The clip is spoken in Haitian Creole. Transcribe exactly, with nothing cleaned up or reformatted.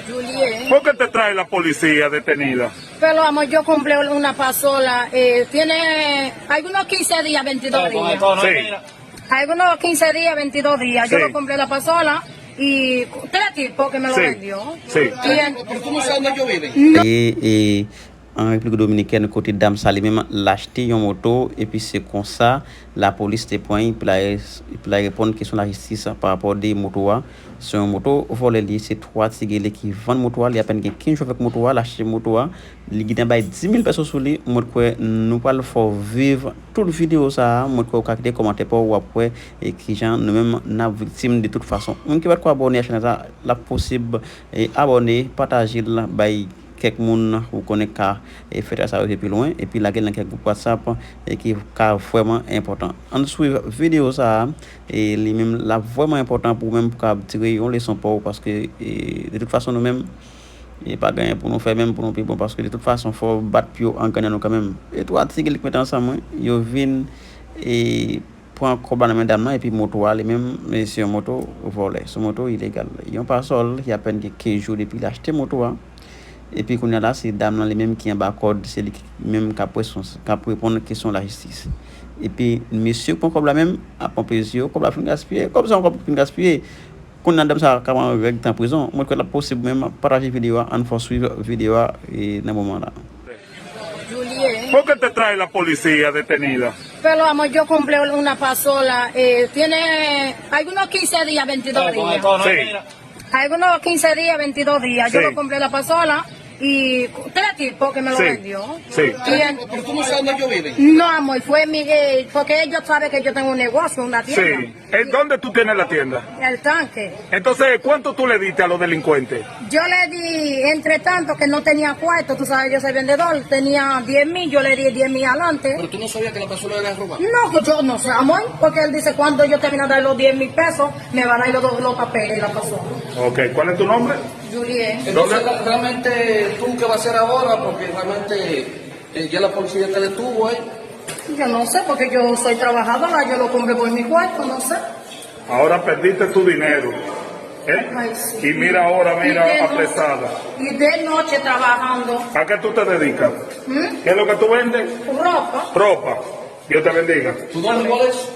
Juliet. ¿Por qué te trae la policía detenida? Pero amor, yo compré una pasola, eh, tiene algunos quince días, veintidós días. Sí. Algunos quince días, veintidós días. Yo lo compré la pasola y tres tipos que me lo vendió. Sí. Y en- Pero tú no sabes dónde yo vive. No. E, e, An Repiblik Dominikèn, kote dam sa li menm l achte yon moto, epi se konsa lapolis te pran l, epi l al, epi l al reponn kesyon lajistis pa rapò de moto a. Se yon moto vòlè li ye, se twa ti gele ki vann moto a, li apèn gen kenz jou avèk moto a, l achte moto a, li gentan bay dis mil pèso sou li. Mwen kwè nou pral fè w viv tout videyo sa a, mwen kwè w ka kite kòmantè pa w, w ap wè e kijan nou menm n ap viktim de tout fason. Moun ki pa t ko abòne a chanèl sa, l ap posib e abòne, pataje l, bay kèk moun ou konnen ka e fè travay yo pi lwen, epi lage l nan kèk gwoup WhatsApp e ki ka vrèman enpòtan. Ann swiv videyo sa a, e li menm l ap vrèman enpòtan pou ou menm pou w kapab tire yon leson pa w, paske e, de tout fason nou menm, e pa gen anyen pou nou fè menm pou nou pi bon, paske de tout fason fò w bat pye w an grenn nou kanmenm. E twa ti gele k mete ansanm, wi, yo vin e pran kòb la nan men dam nan, epi moto a li menm, e se yon moto vòlè, se yon moto ilegal. Yon pasòl ki apèn gen kenz jou depi l achte moto a. Epi kounye a la, se dam nan li menm ki anba kòd, se li ki menm k ap resons-, k ap reponn kesyon lajistis. Epi mesye k pran kòb la menm ap pran plezi yo, kòb la fin gaspiye, kòb sa yon kòb ki fin gaspiye. Kounye a dam sa ka pran règ tan prizon. Mwen kwè l ap posib menm, pataje videyo a, ann fè w swiv videyo a e nan moman la. Juliet. ¿Por qué te trae la policía detenida? Pero amor, yo compré una pasola, eh, tiene algunos quince días, veintidós días. Sí. Algunos quince días, veintidós días. Yo lo compré la pasola y tres tipos que me lo vendió. Sí. Y en- Pero tú no sabes dónde yo vive. No, amor, fue mi, eh, porque ellos saben que yo tengo un negocio, una tienda. Sí. ¿En dónde tú tienes la tienda? El tanque. Entonces, ¿cuánto tú le diste a los delincuentes? Yo le di, entre tanto que no tenía cuarto, tú sabes, yo soy vendedor, tenía diez mil, yo le di diez mil adelante. Pero tú no sabías que la pasola era robada. No, que yo no sé, amor, porque él dice, cuando yo termine de dar los diez mil pesos, me va a dar los, los papeles y la pasola. Ok, ¿cuál es tu nombre? Juliet. Entonces, realmente, ¿tú qué vas a hacer ahora? Porque realmente eh, ya la policía te detuvo ahí. Yo no sé, porque yo soy trabajadora, yo lo compré por mi cuarto, no sé. Ahora perdiste tu dinero, ¿eh? Ay, sí. Y mira ahora, mira, y de no-, apresada. Y de noche trabajando. ¿A qué tú te dedicas? ¿Mm? ¿Qué es lo que tú vendes? Ropa. Ropa. Dios te bendiga. ¿Tú duermes igual eso?